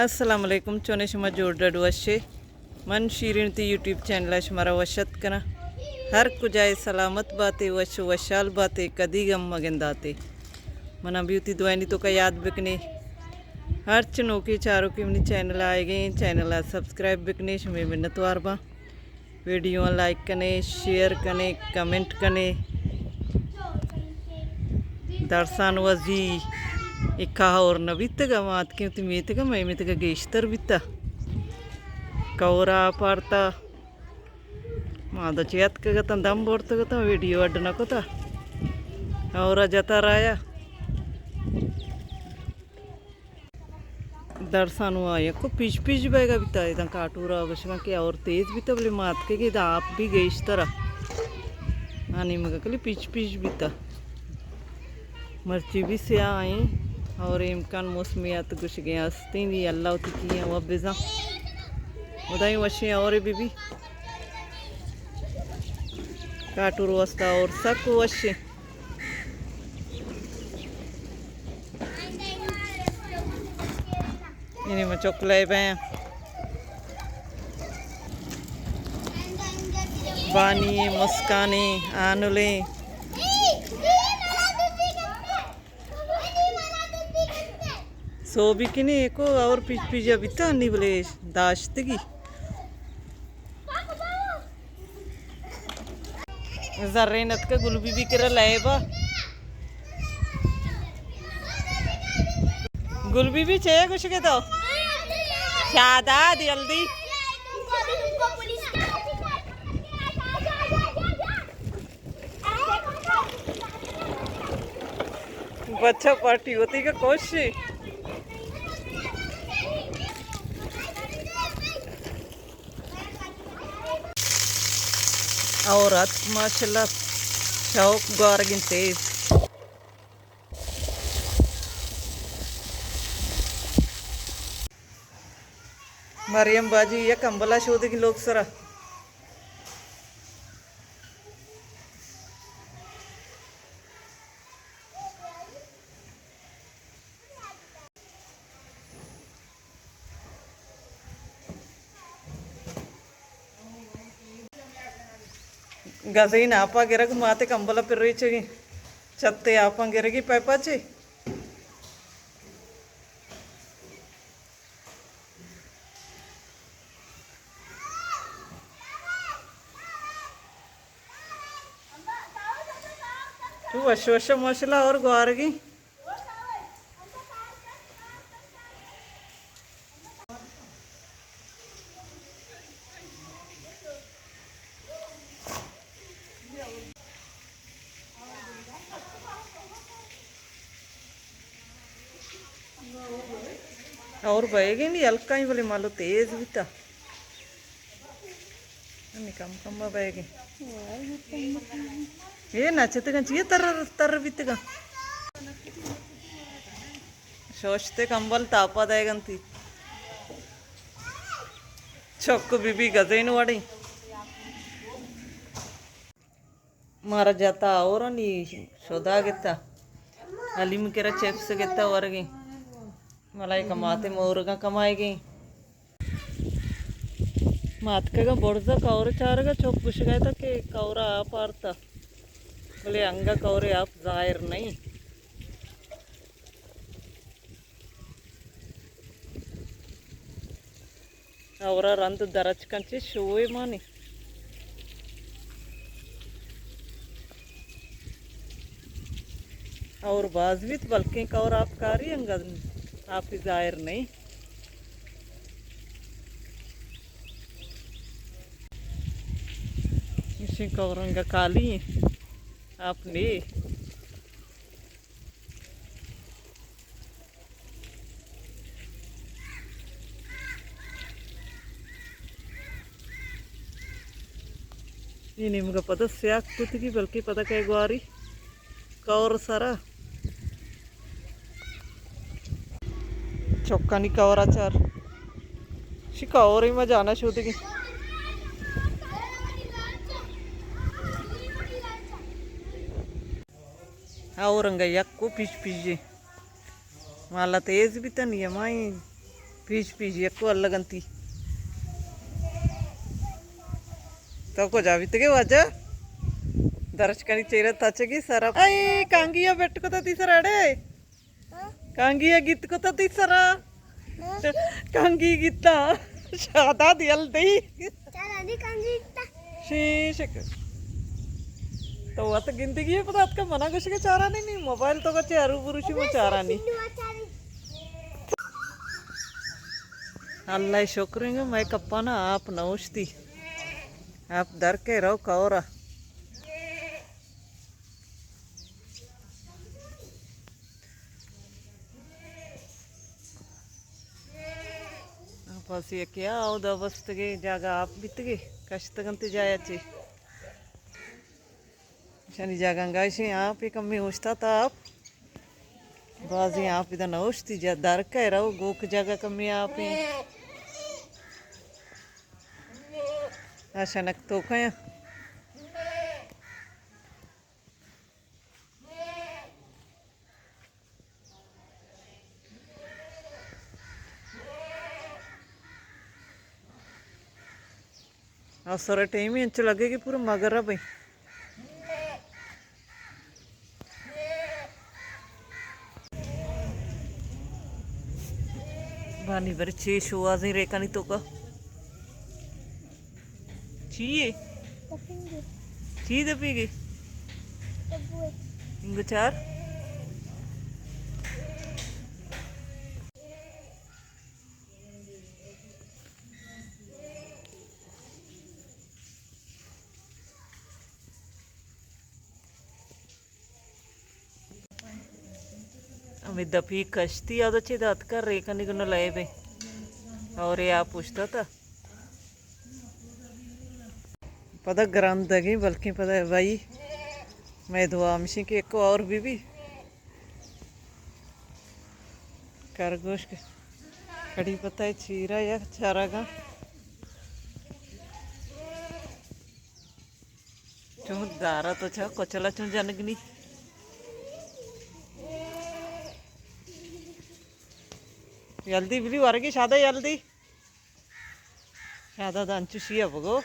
السلام علیکم، چونے شما؟ جوڑ ڈڈ وشے؟ من شیرین تی یوٹیوب چینل ءَ شمارا وش اتک کناں۔ ہر کجائے سلامت باتے، وش وشحال باتے، کدی غم مگنداتے۔ منا بھی وتی دعائنی توکا یاد بکنے۔ ہرچ نوکے چاروکے منی چینل آئیگیں، چینل ءَ سبسکرائب بکنے، شمے منتوار باں۔ ویڈیو لائک کنے، شیئر کنے، کمنٹ کنے۔ درسان وزی اکا اور نہ بیتگا، ما اتکیں وتی میتگا، مئے میتگا گیشتر بیتا۔ کورا پارتا۔ ما دا چی اتکگتاں، دم برتگتاں، ویڈیو اڈ نہ کتا۔ اور جتا رایا۔ درسانو آ یکو پیش پیش بیگا بیتا، ادا کاٹورا گشگاں کہ اور تیز بیتا، بلے ما اتکگیں ادا آپ بھی گیشترا۔ آ نیمگا کلی پیش پیش بیتا۔ مرچی بھی سیاہ ایں اور امکان موسمیات گشگیں ہستیں، دی اللہ وتی کیاں و بزاں۔ خدائیں وشیں اور بی بی۔ کاٹور واسطہ اور سک وشیں۔ یعنی میں چکلے بیں۔ بانی، مسکانی، آنلیں۔ سوبی کنی ایکو اور پیچ پیچا بیتا نی بلے داشتگی۔ زرین اتکہ گل بی بی کرا لائبا۔ گل بی بی چے گوشگے تو؟ شادا جلدی۔ بچہ پارٹی ہوتی کہ کوشش۔ اور ات ماشاءاللہ شوق گوارگیں تیز۔ مریم باجی یک امبلا شودگی لوگ سرا۔ گزین آپا گرگ ماتے کمبل پر ریچگی۔ چھتے آپاں گرگی پیپا چے۔ تو وش وش ماشاءاللہ اور گوارگی۔ اور بئیگیں نی ہلکائیں بلے مالو تیز بیتا۔ نی کم کم بئیگیں۔ اے نچتگاں چیئے تر تر بیتگاں۔ شوشتے کمبل تاپا دئیگنتی۔ چک بی بی گزین وڑیں۔ مارا جتا اور نی شدا گتا۔ حلیم کرا چپس گتا ورگیں۔ ملائکہ ماتے مورگاں کمائیگیں۔ ماتکگاں برزا کور چارگا چوک گشگا تا کہ کورا آپ آرتا۔ بلے انگا کورے آپ ظاہر نہیں۔ اورا رند درچ کنچے شوئے مانی۔ اور باز بیت بلکیں کور آپ کاری انگا آپ ظاہر نہیں۔ اشیں کور انگا کالی ہیں۔ آپ نے اے نیمگا پدا سیاہ کتگی، بلکہ پدا کئے گواری کور سرا۔ چکانی کورا چار۔ شی کورے ما جانا شودگی۔ اور انگا یکو پیچ پیچے۔ مالا تیز بیتنی ہمائی۔ پیش پیش یکو الگ انتی۔ تو کجا بیتگے واجہ؟ درچکانی چیرا تچگی سرا۔ اے کانگیا بیٹ کتا تی سرا اڑے۔ کانگیا گیت کتا تی سرا۔ کانگی گیتا۔ شادا دیل دئی۔ شیشک۔ تو وت گندگی ہے پدا اتکا منا گوشگے چارانی نی، موبائل تو گچے ارو بروشی مو چارانی۔ اللہ شکر انگو مئے کپانا آپ نہ اوشتی۔ آپ در کے رو کورا۔ پاسی یکے آ اودا بستگے جاگہ آپ بیتگے، کشتگ انت جایا چی۔ شانی جاگہ انگا اشیں آپ کمی اوشتاتا آپ۔ بازیں آپ ادا نہ اوشتی جا در کئے رو گوک جاگہ کمی آپ۔ آ شنک تو کیا۔ آ سر ٹائم انچو لگے کہ پورا مغرب ہے۔ بانی بر چی شوازیں ریکانی توکا۔ چی ئے؟ دپنگے۔ چی دپیگے؟ ڈبوے۔ انگو چار۔ ہمے دپی کشتی ءَ چہ دات کر ریکنی گنو لائب ایں۔ اور اے آپ پشتا تا۔ پدا گرندگیں، بلکیں پدا بھائی، مئے دعا ہمشیں کہ ایک اور بی بی۔ کرگوش کڑی پتہ چیرا یا چارگا۔ چون دارا تو چا کچلا چون جنگنی۔ یلدی بلی ورگی شادا یلدی۔ شادا دانچو شیا بگو۔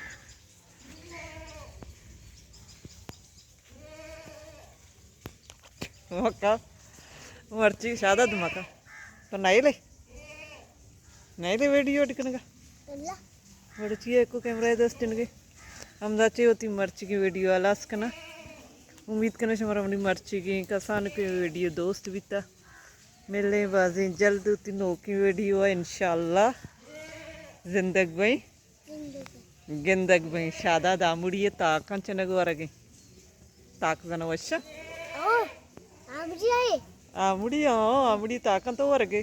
مکا۔ مرچی شادا دمکا۔ تو نائلے؟ نائلے ویڈیو اڈ کنگا؟ اللہ۔ بڑے چیئے کو کیمرہ دست انگے۔ ہم دا چے ہوتی مرچی کی ویڈیو آلاس کنا۔ امید کنا شمارا منی مرچی کی کسان کی ویڈیو دوست بیتا۔ ملیں بازیں جلد ہوتی نوکی ویڈیو ہے انشاءاللہ۔ زندگ بھائی۔ گندگ بئیں شادا دامڑی ءِ تاکاں چنگ ورگیں۔ تاک زن وش؟ او، آمڑی آئے۔ آمڑی، ہاں، آمڑی تاکاں تو ورگے۔